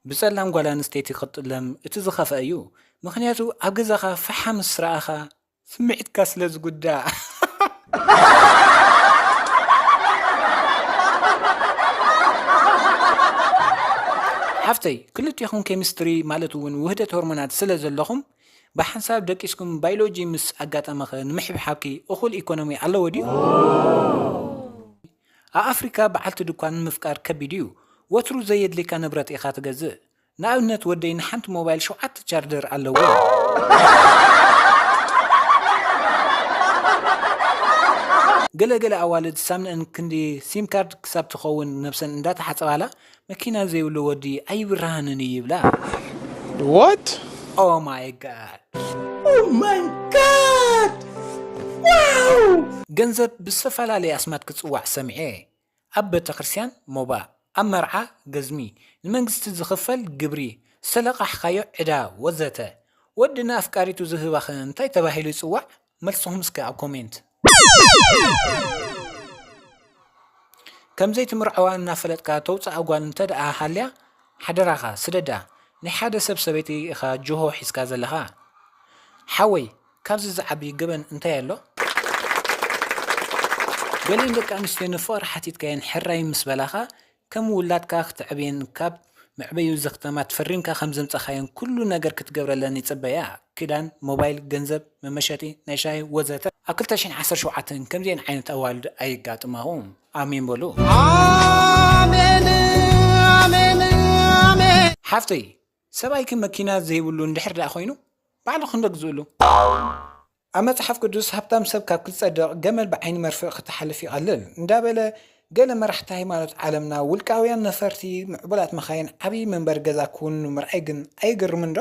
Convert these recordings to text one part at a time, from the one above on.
ብጸላም ጓል ኣንስተይቲ ክትጥለም እቲ ዝኸፍአ እዩ። ምኽንያቱ ኣብ ገዛኻ ፈሓም ምስ ረኣኻ ስምዒትካ ስለ ዝጉዳእ። ሓፍተይ፣ ክልቴኹም ኬሚስትሪ ማለት እውን ውህደት ሆርሞናት ስለ ዘለኹም ብሓንሳብ ደቂስኩም ባዮሎጂ ምስ ኣጋጠመኸ ንምሕብሓብኪ እኹል ኢኮኖሚ ኣለዎ ድዩ? ኣብ ኣፍሪካ በዓልቲ ድኳን ምፍቃር ከቢድ እዩ። ወትሩ ዘየድልየካ ንብረት ኢኻ ትገዝእ። ንኣብነት ወደይ ንሓንቲ ሞባይል ሸውዓተ ቻርደር ኣለዎ። ገለገለ ኣዋልድ ሳምነን ክንዲ ሲም ካርድ ክሳብ ትኸውን ነብሰን እንዳተሓጸባላ መኪና ዘይብሉ ወዲ ኣይብርሃንን እዩ ይብላ። What? Oh my god. Oh my god! Wow! ገንዘብ ብዝተፈላለየ ኣስማት ክጽዋዕ ሰሚዐ። ኣብ ቤተ ክርስቲያን ሞባ፣ ኣብ መርዓ ገዝሚ፣ ንመንግስቲ ዝኽፈል ግብሪ፣ ዝተለቃሕካዮ ዕዳ ወዘተ። ወዲ ንኣፍቃሪቱ ዝህባኸ እንታይ ተባሂሉ ይጽዋዕ? መልስኹም እስከ ኣብ ኮሜንት። ከም ዘይትምርዐዋ እናፈለጥካ ተውፅኣ ጓል እንተ ደኣ ሃልያ ሓደራኻ ስደዳ። ናይ ሓደ ሰብ ሰበይቲ ኢኻ ጅሆ ሒዝካ ዘለኻ። ሓወይ ካብዚ ዝዓቢ ገበን እንታይ ኣሎ? ገሊኤን ደቂ ኣንስትዮ ንፍቕሪ ሓቲትካየን ሕራይ ምስ በላኻ ከም ውላድካ ክተዕብየን ካብ መዕበዩ ዘኽተማት ፈሪምካ ከም ዘምጻኻየን ኩሉ ነገር ክትገብረለን ይጽበያ። ክዳን፣ ሞባይል፣ ገንዘብ፣ መመሸጢ፣ ናይ ሻሂ ወዘተ። ኣብ ክልተ ሽሕን ዓሰርተ ሸውዓተን ከምዚኤን ዓይነት ኣዋልድ ኣይጋጥማኹም። ኣሜን በሉ። Amen, amen, amen. ሓፍተይ ሰብኣይኪ መኪና ዘይብሉ እንድሕር ደኣ ኮይኑ ባዕልኹም ዶ ግዝእሉ። ኣብ መጽሓፍ ቅዱስ ሃብታም ሰብ ካብ ክጸድቕ ገመል ብዓይኒ መርፍእ ክትሓልፍ ይቐልል እንዳበለ ገለ መራሕቲ ሃይማኖት ዓለምና ውልቃውያን ነፈርቲ ምዕቡላት መኻይን ዓብዪ መንበሪ ገዛ ክውንኑ ምርኣይ ግን ኣይገርምን ዶ?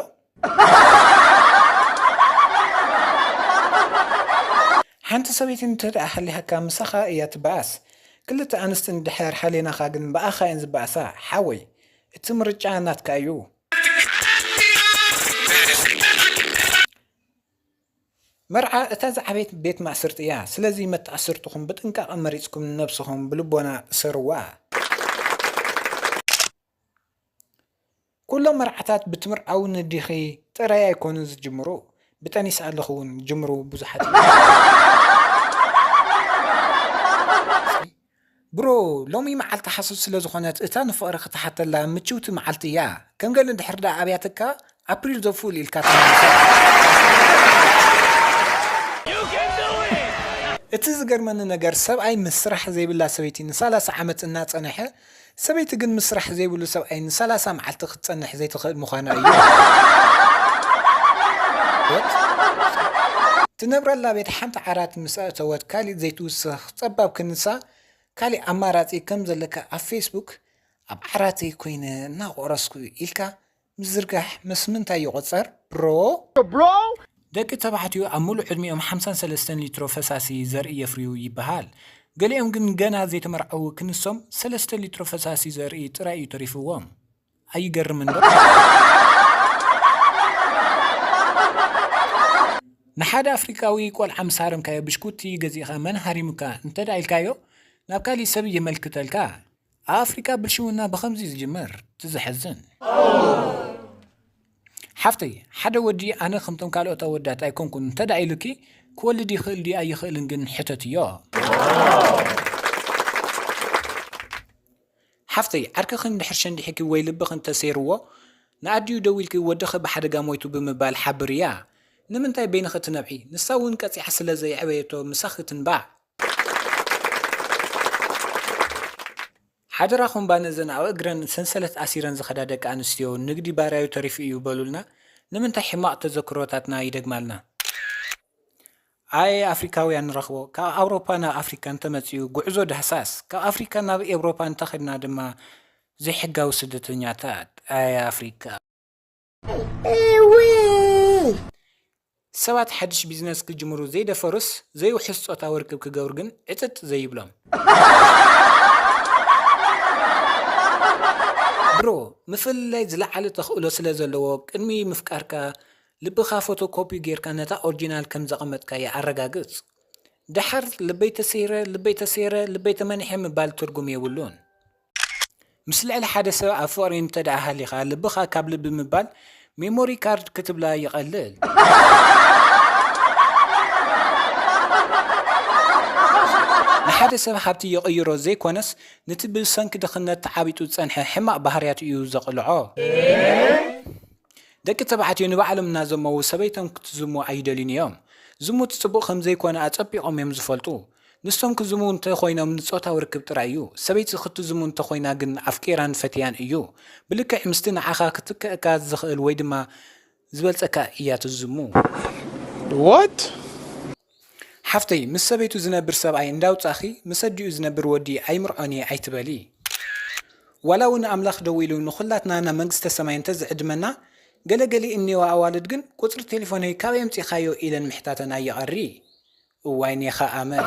ሓንቲ ሰበይቲ እንተ ደኣ ሃሊሃካ ምሳኻ እያ ትበኣስ። ክልተ ኣንስቲ እንድሕር ሃሌናኻ ግን ብኣኻ እየን ዝበኣሳ። ሓወይ እቲ ምርጫ ናትካ እዩ። መርዓ እታ ዝዓበየት ቤት ማእስርቲ እያ። ስለዚ መተኣስርትኹም ብጥንቃቐ መሪጽኩም ንነብስኹም ብልቦና እሰርዋ። ኩሎም መርዓታት ብትምርዓው ንዲኺ ጥራይ ኣይኮኑን ዝጅምሩ። ብጠኒስ ኣለኹ እውን ጅምሩ ብዙሓት እዮም። ብሮ ሎሚ መዓልቲ ሓሶት ስለ ዝኾነት እታ ንፍቕሪ ክትሓተላ ምችውቲ መዓልቲ እያ። ከም ገለ እንድሕር ደኣ ኣብያትካ ኣፕሪል ዘፉል ኢልካ ተመልሰ። እቲ ዝገርመኒ ነገር ሰብኣይ ምስ ስራሕ ዘይብላ ሰበይቲ ንሳላሳ ዓመት እናጸነሐ ሰበይቲ ግን ምስ ስራሕ ዘይብሉ ሰብኣይ ንሳላሳ መዓልቲ ክትጸንሕ ዘይትኽእል ምዃና እዩ። ትነብረላ ቤት ሓንቲ ዓራት ምስ ኣእተወት ካሊእ ዘይትውስኽ ጸባብ ክንሳ ካሊእ ኣማራጺ ከም ዘለካ ኣብ ፌስቡክ ኣብ ዓራተይ ኮይነ እናቆረስኩ ኢልካ ምዝርጋሕ ምስ ምንታይ ይቆጸር ብሮ? Bro, ደቂ ተባዕትዮ ኣብ ሙሉእ ዕድሚኦም ሓምሳን ሰለስተን ሊትሮ ፈሳሲ ዘርኢ የፍርዩ ይበሃል። ገሊኦም ግን ገና ዘይተመርዓዉ ክንሶም ሰለስተ ሊትሮ ፈሳሲ ዘርኢ ጥራይ እዩ ተሪፍዎም። ኣይገርምን ዶ? ንሓደ ኣፍሪቃዊ ቆልዓ ምስ ሃረምካዮ ብሽኩቲ ገዚእኻ መን ሃሪሙካ እንተ ደኣ ኢልካዮ ናብ ካሊእ ሰብ የመልክተልካ። ኣብ ኣፍሪቃ ብልሽውና ብኸምዚ እዩ ዝጅምር። እቲ ዘሕዝን። ሓፍተይ ሓደ ወዲ ኣነ ከምቶም ካልኦት ኣወዳት ኣይኮንኩን እንተ ደኣ ኢሉኪ ክወልድ ይኽእል ድዩ ኣይኽእልን ግን ሕተትዮ። ሓፍተይ ዓርክኺ እንድሕር ሸንዲሕኪ ወይ ልብኺ እንተሰይርዎ ንኣዲኡ ደዊልኪ ወድኺ ብሓደጋ ሞይቱ ብምባል ሓብርያ። ንምንታይ በይንኺ ትነብዒ? ንሳ እውን ቀጺዓ ስለ ዘየዕበየቶ ምሳኺ ትንባዕ። ሓደራኹም እባ ነዘን ኣብ እግረን ሰንሰለት ኣሲረን ዝኸዳ ደቂ ኣንስትዮ ንግዲ ባርያዩ ተሪፉ እዩ በሉልና ንምንታይ ሕማቕ ተዘክሮታትና ይደግማልና? ኣየ ኣፍሪካውያን ንረኽቦ ካብ ኣውሮፓ ናብ ኣፍሪካ እንተመፂኡ ጉዕዞ ዳህሳስ ካብ ኣፍሪካ ናብ ኤውሮፓ እንተኸድና ድማ ዘይሕጋዊ ስደተኛታት ኣየ ኣፍሪካ። ሰባት ሓድሽ ቢዝነስ ክጅምሩ ዘይደፈሩስ ዘይውሕስ ፆታዊ ርክብ ክገብሩ ግን ዕጥጥ ዘይብሎም። ብሮ ምፍልላይ ዝለዓለ ተኽእሎ ስለ ዘለዎ ቅድሚ ምፍቃርካ ልብኻ ፎቶ ኮፒ ጌርካ ነታ ኦርጂናል ከም ዘቐመጥካያ ኣረጋግጽ። ደሓር ልበይ ተሰይረ ልበይ ተሰይረ ልበይ ተመኒሐ ምባል ትርጉም የብሉን። ምስ ልዕሊ ሓደ ሰብ ኣብ ፍቕሪ እንተ ደኣ ሃሊኻ፣ ልብኻ ካብ ልቢ ምባል ሜሞሪ ካርድ ክትብላ ይቐልል። ንሓደ ሰብ ሃብቲ ይቕይሮ ዘይኮነስ፣ ነቲ ብሰንኪ ድኽነት ተዓቢጡ ዝጸንሐ ሕማቕ ባህርያቱ እዩ ዘቕልዖ። ደቂ ተባዕትዮ ንባዕሎም እናዘመዉ ሰበይቶም ክትዝሙ ኣይደልዩን እዮም። ዝሙት ጽቡቕ ከም ዘይኮነ ኣጸቢቖም እዮም ዝፈልጡ። ንሶም ክዝሙ እንተኾይኖም ንጾታዊ ርክብ ጥራይ እዩ። ሰበይቲ ክትዝሙ እንተኾይና ግን ኣፍቂራን ፈትያን እዩ። ብልክዕ ምስቲ ንዓኻ ክትክእካ ዝኽእል ወይ ድማ ዝበልጸካ እያ ትዝሙ። What? ሓፍተይ፣ ምስ ሰበይቱ ዝነብር ሰብኣይ እንዳውጻኺ፣ ምስ ኣዲኡ ዝነብር ወዲ ኣይምርዖን እየ ኣይትበሊ። ዋላ እውን ኣምላኽ ደው ኢሉ ንኹላትና ናብ መንግስተ ሰማይ እንተዝዕድመና፣ ገለገሊ እኒዋ ኣዋልድ ግን ቁጽሪ ቴሌፎነይ ካበይ ኣምጺኻዮ ኢለን ምሕታተን ኣይቐሪ። እዋይ ኔኻ ኣመል።